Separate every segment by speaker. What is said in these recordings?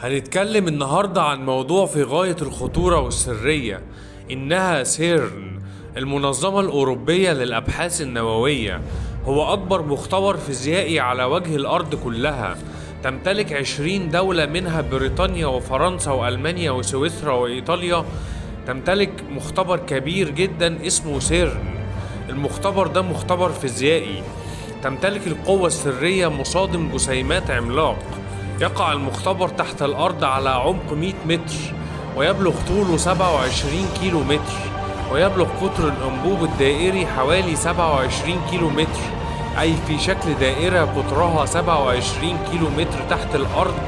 Speaker 1: هنتكلم النهاردة عن موضوع في غاية الخطورة والسرية، إنها سيرن، المنظمة الأوروبية للأبحاث النووية. هو أكبر مختبر فيزيائي على وجه الأرض كلها. تمتلك 20 دولة، منها بريطانيا وفرنسا وألمانيا وسويسرا وإيطاليا. تمتلك مختبر كبير جدا اسمه سيرن. المختبر ده مختبر فيزيائي. تمتلك القوة السرية مصادم جسيمات عملاق. يقع المختبر تحت الأرض على عمق 100 متر، ويبلغ طوله 27 كيلو متر، ويبلغ قطر الأنبوب الدائري حوالي 27 كيلو متر، أي في شكل دائرة قطرها 27 كيلو متر تحت الأرض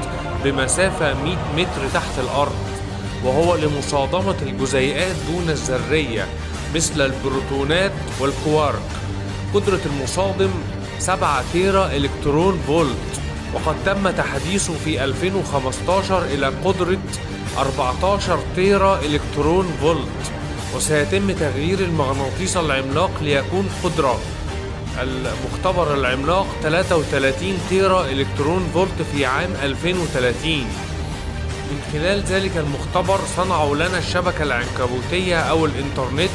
Speaker 1: بمسافة 100 متر تحت الأرض، وهو لمصادمة الجزيئات دون الذرية مثل البروتونات والكوارك. قدرة المصادم 7 تيرا إلكترون فولت، وقد تم تحديثه في 2015 إلى قدرة 14 تيرا إلكترون فولت، وسيتم تغيير المغناطيس العملاق ليكون قدرة المختبر العملاق 33 تيرا إلكترون فولت في عام 2030. من خلال ذلك المختبر صنعوا لنا الشبكة العنكبوتية أو الإنترنت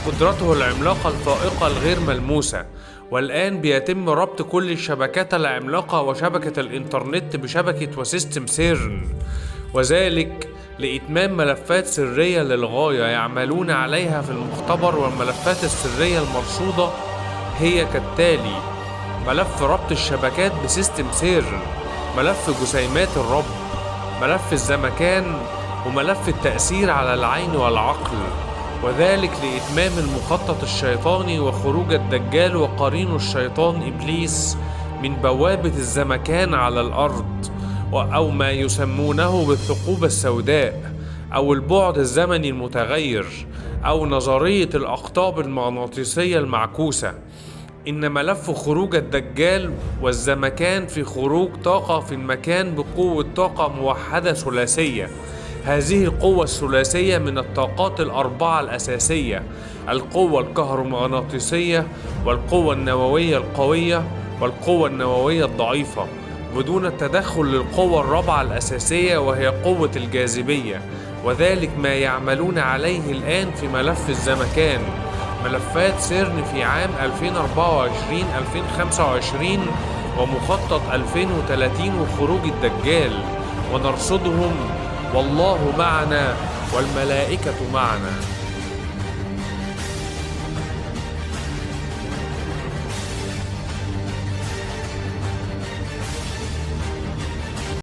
Speaker 1: بقدرته العملاقة الفائقة الغير ملموسة. والآن بيتم ربط كل الشبكات العملاقة وشبكة الإنترنت بشبكة و system سيرن، وذلك لإتمام ملفات سرية للغاية يعملون عليها في المختبر. والملفات السرية المرصودة هي كالتالي: ملف ربط الشبكات ب system سيرن، ملف جسيمات الرب، ملف الزمكان، وملف التأثير على العين والعقل، وذلك لإتمام المخطط الشيطاني وخروج الدجال وقرينه الشيطان إبليس من بوابة الزمكان على الأرض، أو ما يسمونه بالثقوب السوداء، أو البعد الزمني المتغير، أو نظرية الأقطاب المغناطيسية المعكوسة. إن ملف خروج الدجال والزمكان في خروج طاقة في المكان بقوة طاقة موحدة ثلاثية. هذه القوة الثلاثية من الطاقات الأربعة الأساسية: القوة الكهرومغناطيسية، والقوة النووية القوية، والقوة النووية الضعيفة، بدون التدخل للقوة الرابعة الأساسية وهي قوة الجاذبية، وذلك ما يعملون عليه الآن في ملف الزمكان. ملفات سيرن في عام 2024-2025 ومخطط 2030 وخروج الدجال، ونرصدهم والله معنا والملائكة معنا.